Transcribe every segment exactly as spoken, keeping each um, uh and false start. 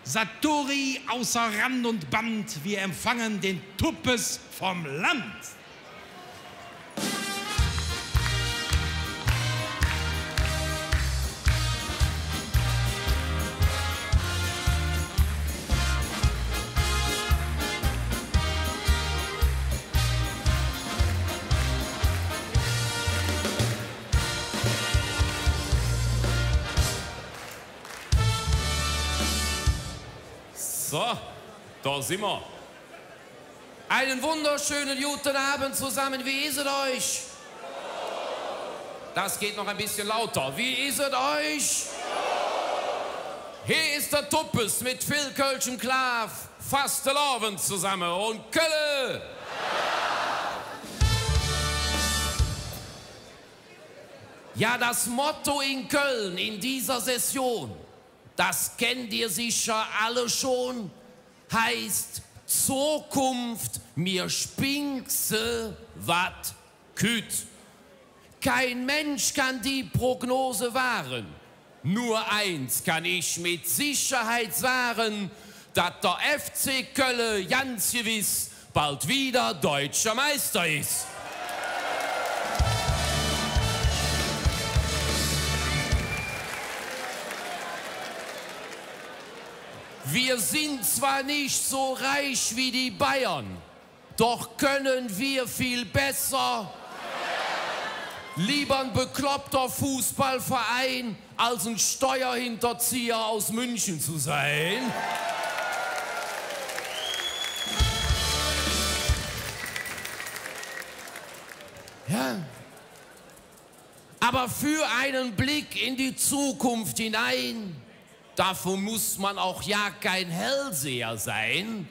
Satori außer Rand und Band, wir empfangen den Tuppes vom Land. So, do sin mer. Einen wunderschönen guten Abend zusammen. Wie is et üch? Das geht noch ein bisschen lauter. Wie is et üch? Hee es der Tuppes met vill kölschem Klaaf. Fastelovend zusammen un Kölle! Ja, das Motto in Köln in dieser Session, das kennt ihr sicher alle schon, heißt Zukunft, mir spingse wat kütt. Kein Mensch kann die Prognose wahren. Nur eins kann ich mit Sicherheit sagen, dat der F C Kölle ganz gewiss bald wieder deutscher Meister is. Wir sind zwar nicht so reich wie die Bayern, doch können wir viel besser lieber ein bekloppter Fußballverein als ein Steuerhinterzieher aus München zu sein. Ja. Aber für einen Blick in die Zukunft hinein, dafür muss man auch ja kein Hellseher sein.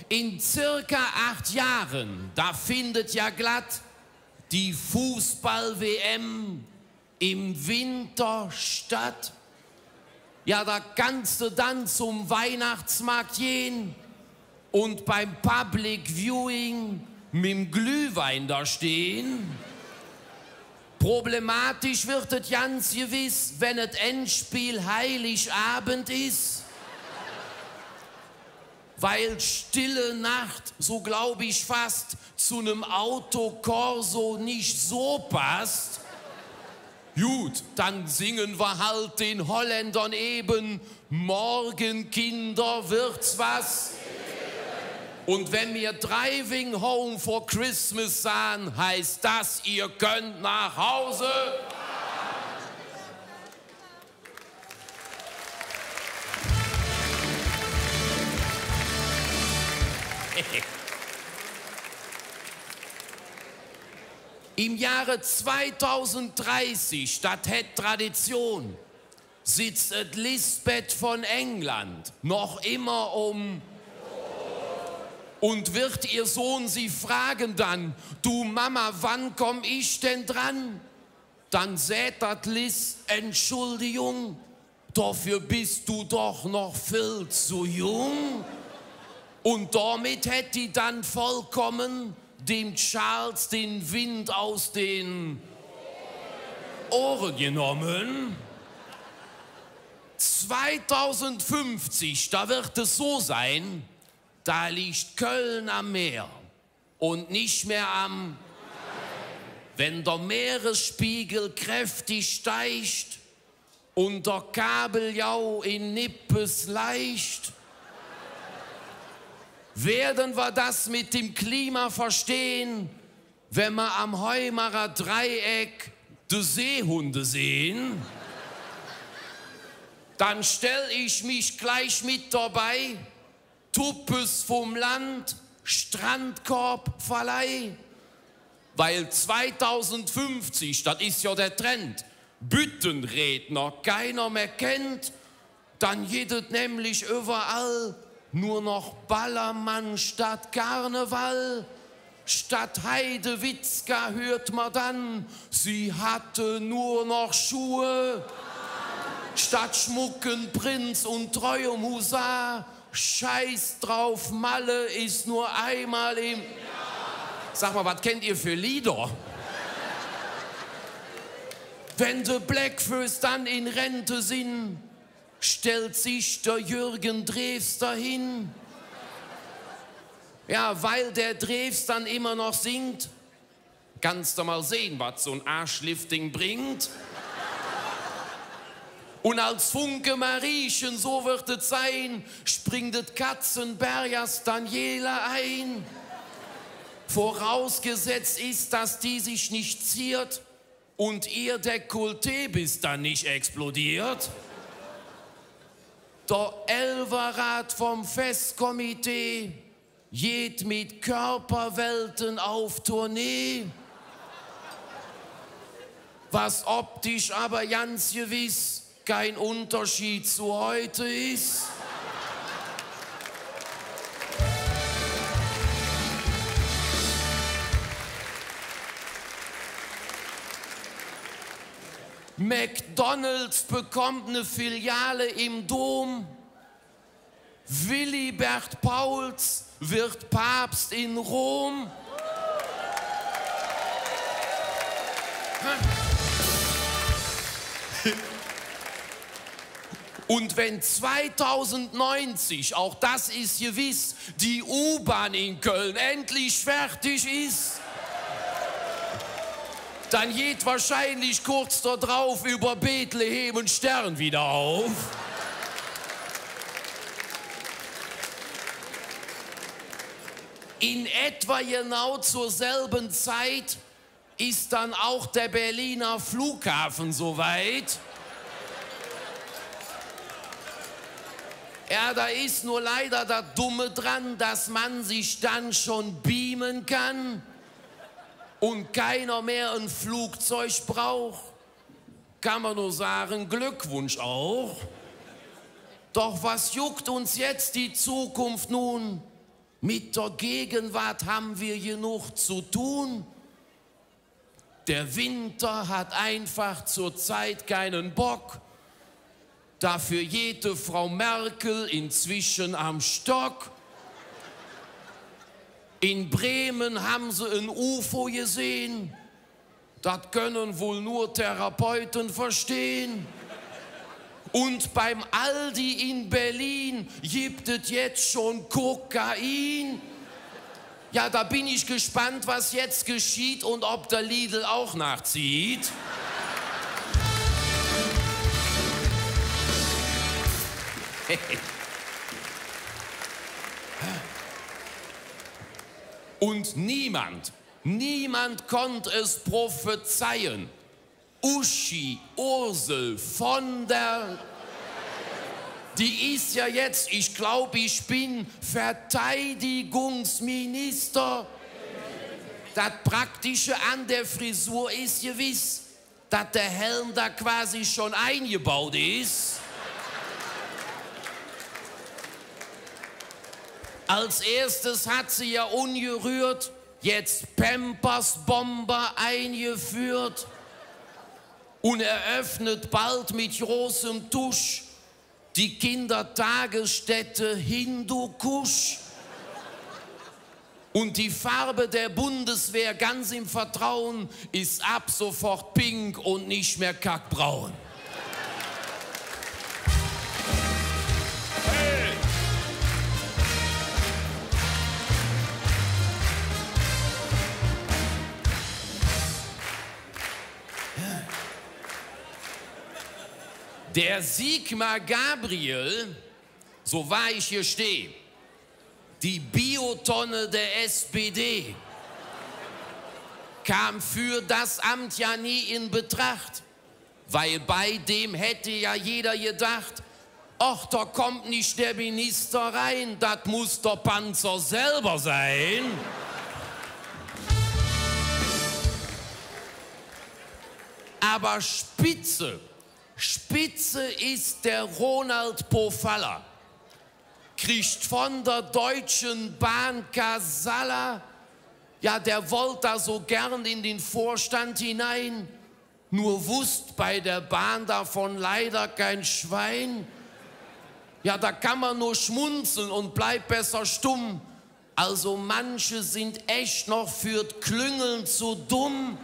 In circa acht Jahren, da findet ja glatt die Fußball-W M im Winter statt. Ja, da kannst du dann zum Weihnachtsmarkt gehen und beim Public Viewing mit dem Glühwein da stehen. Problematisch wird et ganz gewiss, wenn et Endspiel Heiligabend is. Weil Stille Nacht, so glaub ich fast, zu nem Autokorso nicht so passt. Gut, dann singen wir halt den Holländern eben: „Morgen, Kinder, wird's was.“ Und wenn wir „Driving Home for Christmas“ sagen, heißt das, ihr könnt nach Hause. Im Jahre zweitausenddreißig, dat hät Tradition, sitzt et Lisbeth von England noch immer om und wird ihr Sohn sie fragen dann: „Du Mama, wann komm ich denn dran?“ Dann säht dat Liss: „Entschuldigung, doför bist du doch noch viel zu jung.“ Und damit hätt die dann vollkommen dem Charles den Wind aus den Ohren genommen. Zweitausendfünfzig, da wird es so sein, da liegt Köln am Meer und nicht mehr am, wenn der Meeresspiegel kräftig steigt und der Kabeljau in Nippes laicht, werden wir das mit dem Klima verstehen, wenn wir am Heumarer Dreieck die Seehunde sehen. Dann stell ich mich gleich mit dabei, Tuppes vom Land, Strandkorbverleih. Weil zweitausendfünfzig, dat is jo der Trend, Büttenredner keiner mehr kennt, dann gitt et nämlich überall nur noch Ballermann statt Karneval. Statt Heidewitzka hört mer dann: „Sie hatte nur noch Schuhe.“ Statt schmucken Prinz und treuem Husar: „Scheiß drauf, Malle ist nur einmal im“. Sag mal, wat kennt ihr für Lieder? Wenn de Bläck Fööss dann in Rente sin, stellt sich der Jürgen Drews dahin. Ja, weil der Drews dann immer noch singt, kannst du mal sehen, was so ein Arschlifting bringt. Und als Funke Mariechen, so wird es sein, springt et Katzenbergers Daniela ein. Vorausgesetzt ist, dass die sich nicht ziert und ihr Dekolleté bis dann nicht explodiert. Der Elferrat vom Festkomitee geht mit Körperwelten auf Tournee. Was optisch aber ganz gewiss kein Unterschied zu heute ist. McDonald's bekommt eine Filiale im Dom. Willibert Pauls wird Papst in Rom. Und wenn zweitausendneunzig, auch das ist gewiss, die U-Bahn in Köln endlich fertig ist, dann geht wahrscheinlich kurz darauf über Bethlehem ein Stern wieder auf. In etwa genau zur selben Zeit ist dann auch der Berliner Flughafen soweit. Ja, da ist nur leider das Dumme dran, dass man sich dann schon beamen kann und keiner mehr ein Flugzeug braucht. Kann man nur sagen, Glückwunsch auch. Doch was juckt uns jetzt die Zukunft nun? Mit der Gegenwart haben wir genug zu tun. Der Winter hat einfach zurzeit keinen Bock. Dafür geht die Frau Merkel inzwischen am Stock. In Bremen haben sie ein UFO gesehen. Das können wohl nur Therapeuten verstehen. Und beim Aldi in Berlin gibt es jetzt schon Kokain. Ja, da bin ich gespannt, was jetzt geschieht und ob der Lidl auch nachzieht. Und niemand, niemand konnte es prophezeien. Uschi Ursel von der, die ist ja jetzt, ich glaub, ich bin Verteidigungsminister. Das Praktische an der Frisur ist gewiss, dass der Helm da quasi schon eingebaut ist. Als erstes hat sie ja ungerührt jetzt Pampers-Bomber eingeführt und eröffnet bald mit großem Tusch die Kindertagesstätte Hindukusch. Und die Farbe der Bundeswehr, ganz im Vertrauen, ist ab sofort pink und nicht mehr kackbraun. Der Sigmar Gabriel, so wahr ich hier stehe, die Biotonne der S P D, kam für das Amt ja nie in Betracht, weil bei dem hätte ja jeder gedacht, ach, da kommt nicht der Minister rein, das muss der Panzer selber sein. Aber Spitze, Spitze ist der Ronald Pofalla. Kriegt von der Deutschen Bahn Kasala. Ja, der wollt da so gern in den Vorstand hinein. Nur wusst bei der Bahn davon leider kein Schwein. Ja, da kann man nur schmunzeln und bleibt besser stumm. Also manche sind echt noch fürs Klüngeln zu dumm.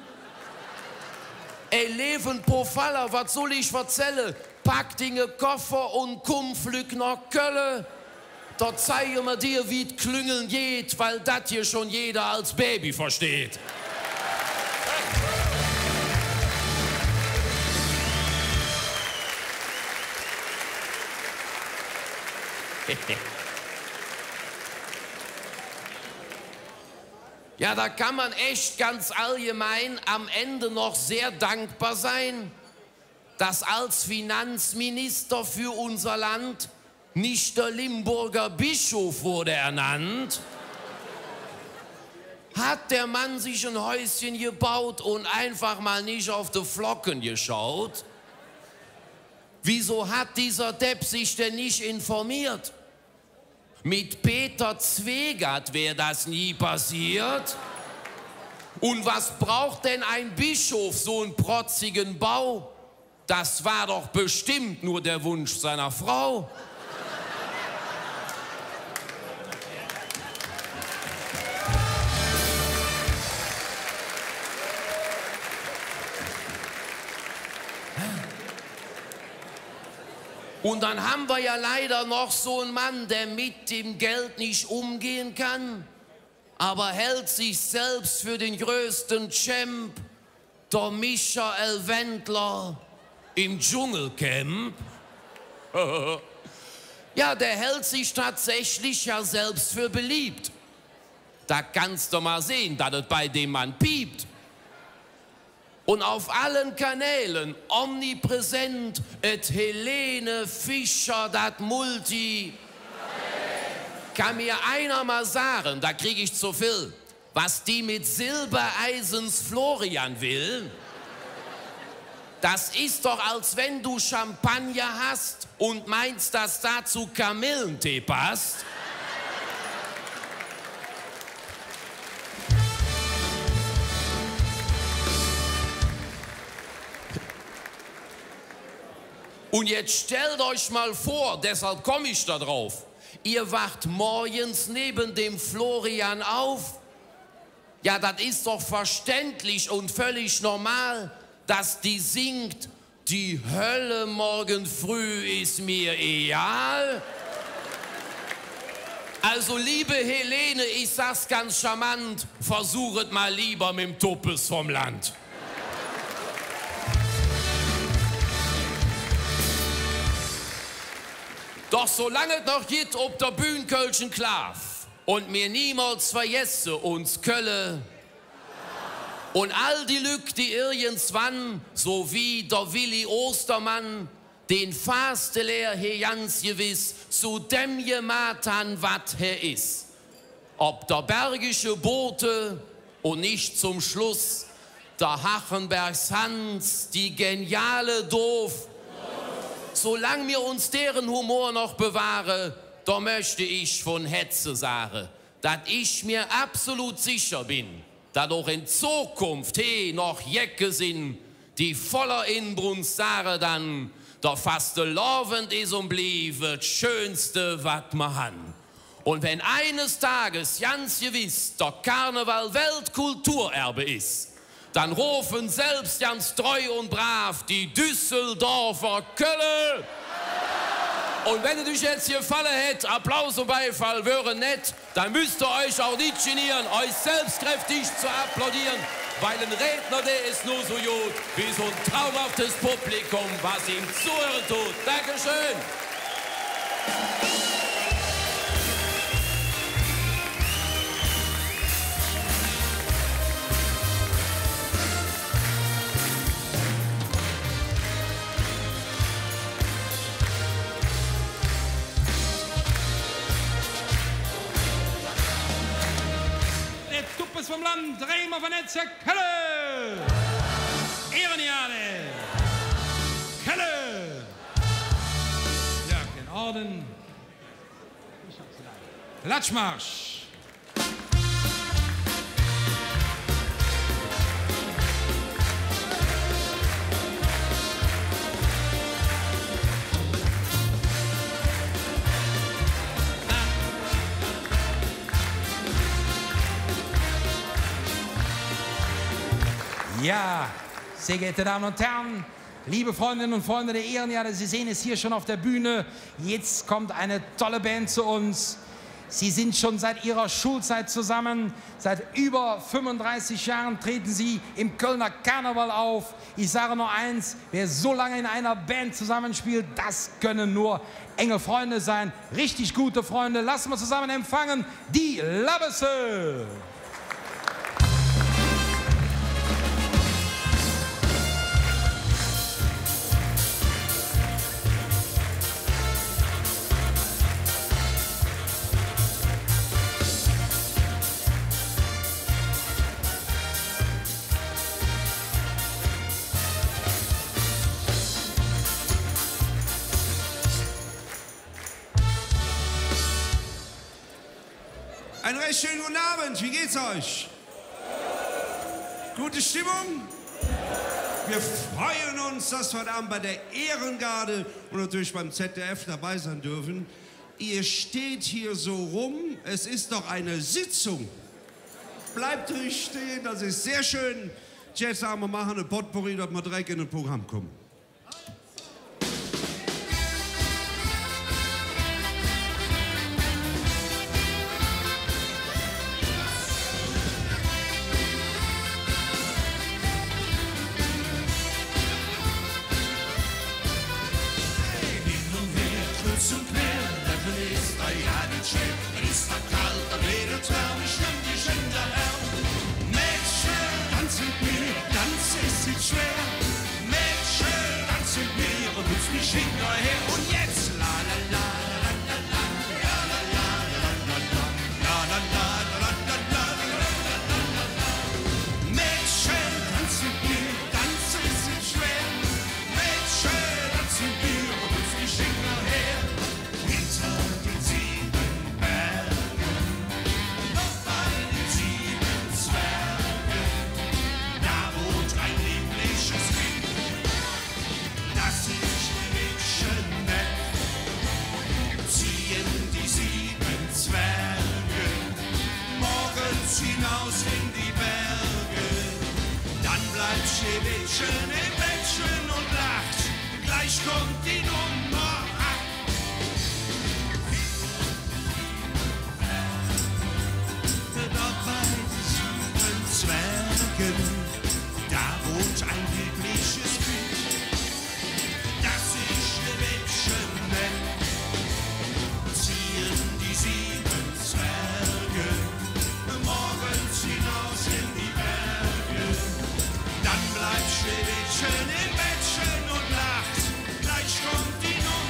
Ey, leeven Pofalla, wat soll ich verzälle? Pack dinge Koffer un kumm flöck noh Kölle. Do zeige mer dir, wie et klüngele geiht, weil dat hee schon jeder als Baby versteiht. Jo, do kann mer ech ganz allgemein am Engk noch sehr dankbar sin, dat als Finanzminister för uns Land nit der Limburger Bischof woodt ernannt. Hät dä Mann sich e Häusche gebaut un einfach ens nit op de Flocke geschaut? Wiesu hät dä Depp sich dann nit informiert? Mit Peter Zwegert wör dat nie passeet. Un wat bruch dann e Bischof su ene protzigen Bau? Dat wor doch bestemmp nor der Wunsch vun singer Frau. Un dann han mer jo leider noch su ene Mann, dä met däm Geld nit ömgonn kann, ävver hält sich selvs för der größte Champ, der Michael Wendler em Dschungelcamp. Jo, dä hält sich tatsächlich jo selvs för beleev. Do kanns de ens sinn, dat et bei däm Mann piep. Un op alle Kanäle omnipräsent et Helene Fischer, dat Multi. Kann mir einer ens sage, do krigg ich zo vill, wat die met Silbereisens Florian well? Dat es doch, als wann do Champagner häs un meins, dat dat zo Kamillentee pass. Un jetz stellt üch ens vör, deshalb kumme ich do drop, ehr wacht morgens nevven däm Florian op. Jo, dat es doch verständlich un völlig normal, dat dä singk: „Die Hölle morgen früh ist mir egal.“ Alsu, leev Helene, ich sage et ganz charmant, versuch et ens leever met däm Tuppes vum Land. Doch su lang et noch gitt op der Bühn Kölsch Enklav, un mer niemols vergesse uns Kölle, un all die Lück, die irgendwann, su wie der Willi Ostermann, dä Fasteleer hee ganz gewess zo däm gemaht han, wat hä es. Op der Bergische Bote un nit zom Schluss der Hachenbergs Hans, die geniale Doof. Su lang mer uns deren Humor noch bewahre, do mööch ich vun Hätze sage, dat ich mir absolut secher ben, dat och en Zokunf hee noch Jecke sin, die voller Enbrunst sage dann: „Der Fastelovend es un bliev et Schönste, wat mer han.“ Un wann eines Tages ganz gewess der Karneval Weltkulturerbe es, dann rofe selvs ganz treu un brav die Düsseldorfer Kölle. Un wann et üch jetz gefalle hät, Applaus un Beifall wöre nett, dann müsst ehr üch och nit geniere, üch selvs kräftig ze applaudiere, weil ene Redner, dä es nor su god wie su e traumhaftes Publikum, wat im zohüre dät. Dankeschön! Dä Tuppes vum Land, dreimol vun Hätze Kölle! Ehrenjade! Kölle! Jo, kein Orde. Klatschmarsch! Jo, sehr geehrte Damen und Herren, Liebe Freundinnen und Freunde der Ehrengarde, Sie sehen es hier schon auf der Bühne. Jetzt kommt eine tolle Band zu uns. Sie sind schon seit ihrer Schulzeit zusammen. Seit über fünfunddreißig Jahren treten sie im Kölner Karneval auf. Ich sage nur eins, wer so lange in einer Band zusammenspielt, das können nur enge Freunde sein. Richtig gute Freunde. Lass uns zusammen empfangen die Labesse. Einen recht schönen guten Abend, wie geht's euch? Gute Stimmung? Wir freuen uns, dass wir heute Abend bei der Ehrengarde und natürlich beim Z D F dabei sein dürfen. Ihr steht hier so rum, es ist doch eine Sitzung. Bleibt ruhig stehen, das ist sehr schön. Jetzt aber machen wir Potpourri, dass wir direkt in das Programm kommen. Hin und her, kreuz und quer, dat es doch jo nit schwer. Es es kalt, dann redt mer nit, stemmp die Schinkel her. Mädchen, tanz mit mir, tanzen ist nicht schwer. Mädchen, tanz mit mir und hüpf nicht hinterher. Und jetzt, la, la, la. Mädchen, tanz mit mir, tanzen ist nicht schwer. Mädchen, tanz mit mir und hüpf nicht hinterher. Hinter den sieben Bergen, noch bei den sieben Zwergen, da wohnt ein himmlisches Kind. Das ist Schneewittchen Nett. Ziehen die sieben Zwerge morgens hinaus in die Berge. Dann bleibt Schneewittchen im Bettchen und lacht. Gleich kommt die Nummer acht. Doch bei den sieben Zwergen, da wohnt ein himmlisches Kind. Das ist Schneewittchen Nett. Ziehen die sieben Zwerge morgens hinaus in die Berge. Dann bleibt Schneewittchen im Bettchen und lacht. Gleich kommt die Nummer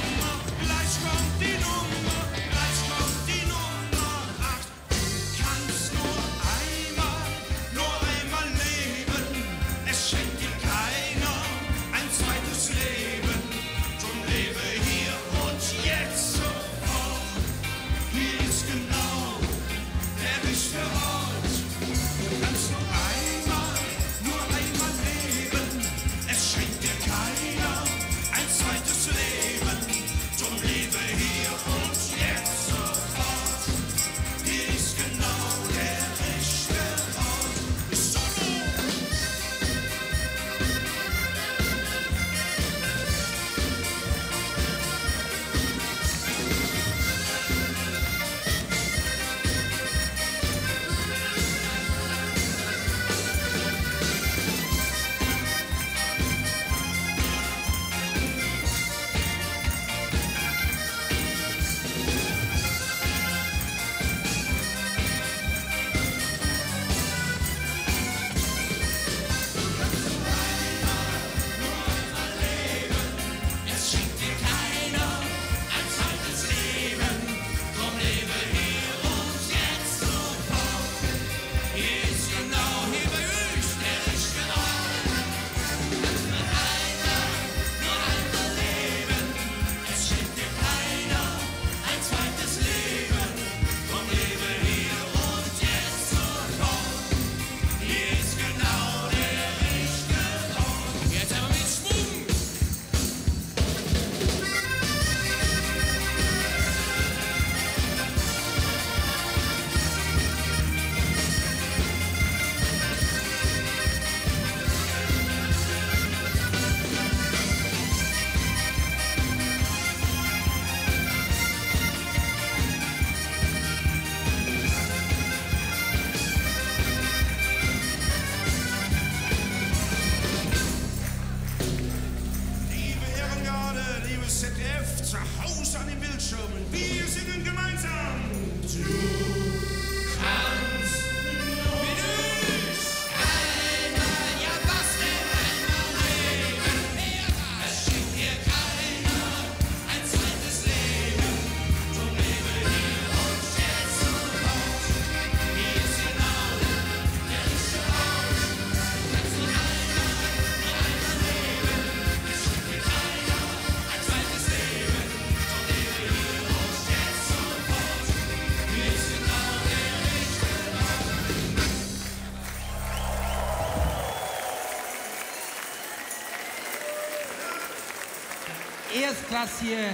dass hier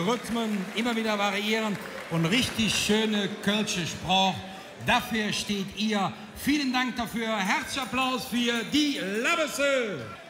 Rhythmen immer wieder variieren un richtig schöne kölsche Sproch. Doför steiht ehr. Vielen Dank doför. Hätzliche Applaus för die Labesse.